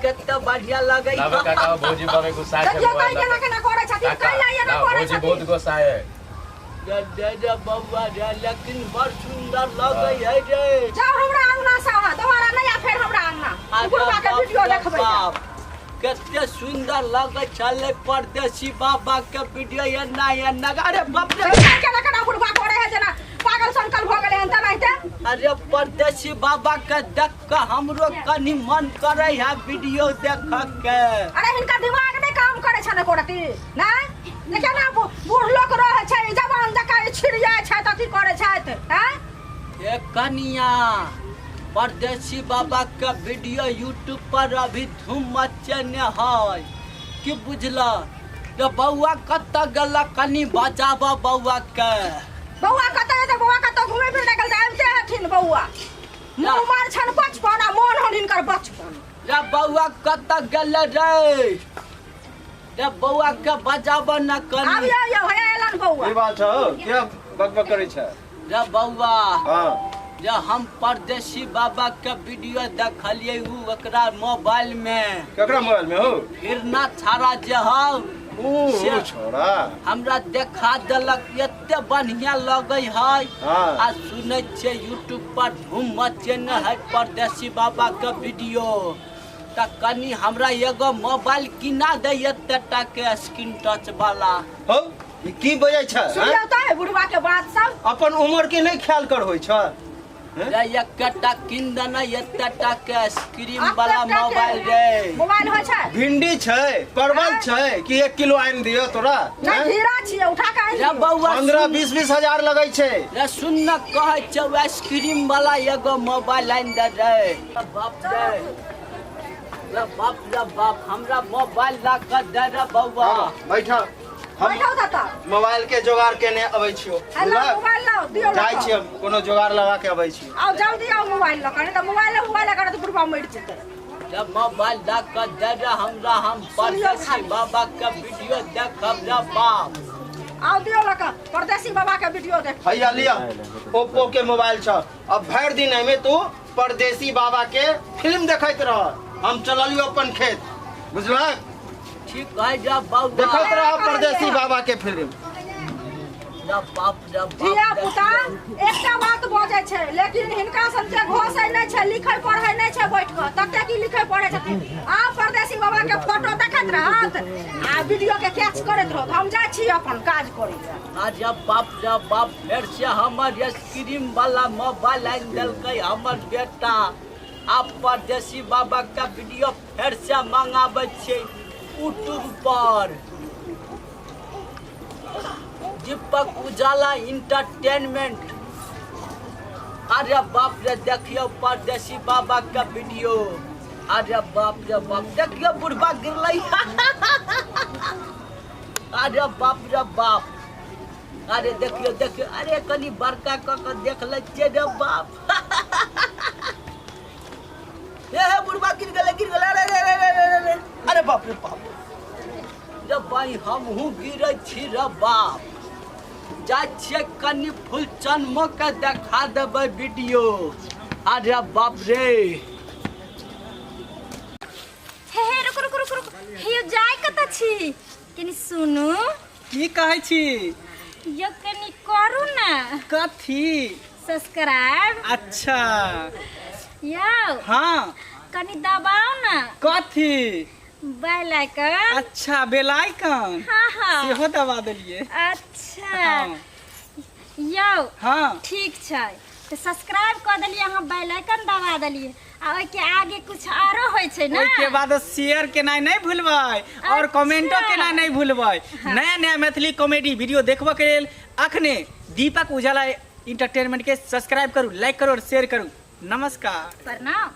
कते बढ़िया लगै। लाबे काका, भौजी बड़े गुस्सा छै। देखियौ मोबाइल तऽ केना केना करै छथिन, काका, कैला एना लाउ, करै भौजी छथिन। बहुत गुस्सा है। रे रे रे बौआ रे, लेकिन बड़ सुंदर लगै है रे। जाउ हमरा अंगना से अहाँ, दोबारा नहि आ फेर हमरा अंगना। अरे बुढ़बा के बाप वीडियो रे देखबै। बाप, कते सुंदर लगै छलै परदेसी बाबा के वीडियो एना एना। अरे बाप रे! देखियौ केना केना बुढ़बा करै है, जेना पागल सनकल भऽ गेलै हन तेनाहिते। अरे परदेसी बाबा के देख के हमरो कनी मन करे है वीडियो देख के। अरे हिनका दिमाग नहि काम करै छनि एको रत्ती नहि। देखियौ ने, बूढ़ लोक रहै छै, जवान जकाँ ई छिड़ियाइ छथि, अथी करै छथि, आँय? ए कनिया, परदेसी बाबा के वीडियो यूट्यूब पर अभी धूम मचेने है, की बुझल रे? बौआ कतऽ गेल? कनी बजाब बौआ के। बौआ कतऽ जेतै? बौआ कतऽ घुमै फिरै गेल तऽ आबिते हेथिन। बौआ मुँह मार छनि बचपन आ मोन हन हिनकर बचपन। रे बौआ कतऽ गेल रे? रे बौआ के बजाब न कनी। आबियौ यौ, हे एलन बौआ। की बात छौ? किया बकबक करै छै? रे बौआ। हाँ। जे हम परदेसी बाबा के वीडियो देखलिए उ ओकरा मोबाइल में। केकरा मोबाइल में हो? फिर ना छाड़ा जे हौ। ऊ छोड़ा हमरा देखा देलक, एते बढ़िया लगै है। हाँ। आ सुनै छियै यूट्यूब पर धूम मचेने है परदेसी बाबा के वीडियो, तऽ कनी हमरा एगो मोबाइल किना दे एते टा के स्क्रीन टच वाला। हौ, ई की बजै छै? सुनियौ तऽ बुढ़वा के बात सब। अपन उम्र के नहि ख्याल कर होइ छै? रे एकटा किन देना एते टा के स्क्रीन वाला मोबाइल रे। मोबाइल होइ छै? भिंडी छै, परवल छै कि 1 किलो आनि दियौ तोरा? नहि, घिरा छियै, उठा के आनि रे दियौ। बौआ, 15 सुन। 20 20 हजार लगै छै। रे सुन न, कहै छौ स्क्रीन वाला एगो मोबाइल आनि दे रे। बाप रे रे बाप रे बाप, हमरा मोबाइल ला कऽ दे रे बौआ। बैठ हम। बैठौ तऽ मोबाइल के जोगाड़ केने अबै छियौ। हेलो। बुझलक? मोबाइल लाउ, दियौ लऽ जाइ कऽ। छी हम, कोनो जोगाड़ लगा के अबै छी। आउ, जल्दी आउ मोबाइल लऽ कऽ, नहि तऽ मोबाइल मोबाइल करत बुढ़बा मरि जेतै। जब मोबाइल ला कऽ दे रे हमरा, हम सुनियौ परदेसी खाली। बाबा के वीडियो देखब रे बाप। आउ, दियौ लऽ कऽ, परदेसी बाबा के वीडियो देख। हैया लिअ, ओप्पो के मोबाइल छ। अब भरि दिन एहिमे तू परदेसी बाबा के फिल्म देखैत रह। हम चललियो अपन खेत, बुझलक? ठीक है रे बौआ। देखैत रह परदेसी बाबा के फिल्म। रे बाप रे बाप। धिया पुता एकटा बात बजै छै, लेकिन हिनका सबके घोसै नहि छै, लिखै पढ़ै नहि छै बैठ कऽ, तते की लिखै पढ़ै छथिन। आब परदेसी बाबा के फोटो देखैत रहत आ वीडियो के कैच करैत रहत। हम जाइ छी अपन काज करै लए। अरे बाप रे बाप, फेर से हमर स्क्रीन वाला मोबाइल आनि देलकै हमर बेटा। आब परदेसी बाबा के वीडियो फेर से मंगाबै छियै यूट्यूब पर, दीपक उजाला इंटरटेनमेंट। अरे बाप रे, देखियौ परदेसी बाबा के वीडियो। अरे बाप रे बाप, देखियौ बुढ़बा गिरलै। अरे बाप रे बाप, अरे देखियौ देखियौ, अरे कनि बड़का कऽ कऽ देख लै छियै रे बाप। हे हे, बुढ़बा गिर गेलै, गिर गेलै। अरे रे रे रे रे रे, अरे बाप रे बाप रे भाई, हमहूँ गिरै छी रे बाप। जाइ छियै कनि फूलचनमा के देखा देबै वीडियो। अरे बाप रे! हे हे, रुक रुक रुक रुक, हे यौ, जाय कतऽ छी? कनि सुनू। की कहै छी? यौ, कनि करू ने। कथी? सब्सक्राइब। अच्छा। यौ। हाँ। कनि दबाउ ने। कथी? Bell icon. अच्छा, बेल आइकन। हाँ हाँ। सेहो दबा देलियै। अच्छा। हाँ। यौ। हाँ। ठीक छै, तऽ सब्सक्राइब कऽ देलियै अहाँ, बेल आइकन दबा देलियै, आ ओहिके आगे कुछ आरो होइ छै ने? ओहिके बाद शेयर केनाइ नहि भूलबै और कमेंटो केनाइ नहि भूलबै। नया नया मैथिली कॉमेडी वीडियो देखबऽ के लेल अखने दीपक उजाला इंटरटेनमेंट के सब्सक्राइब करू, लाइक करू और शेयर करू। नमस्कार। प्रणाम।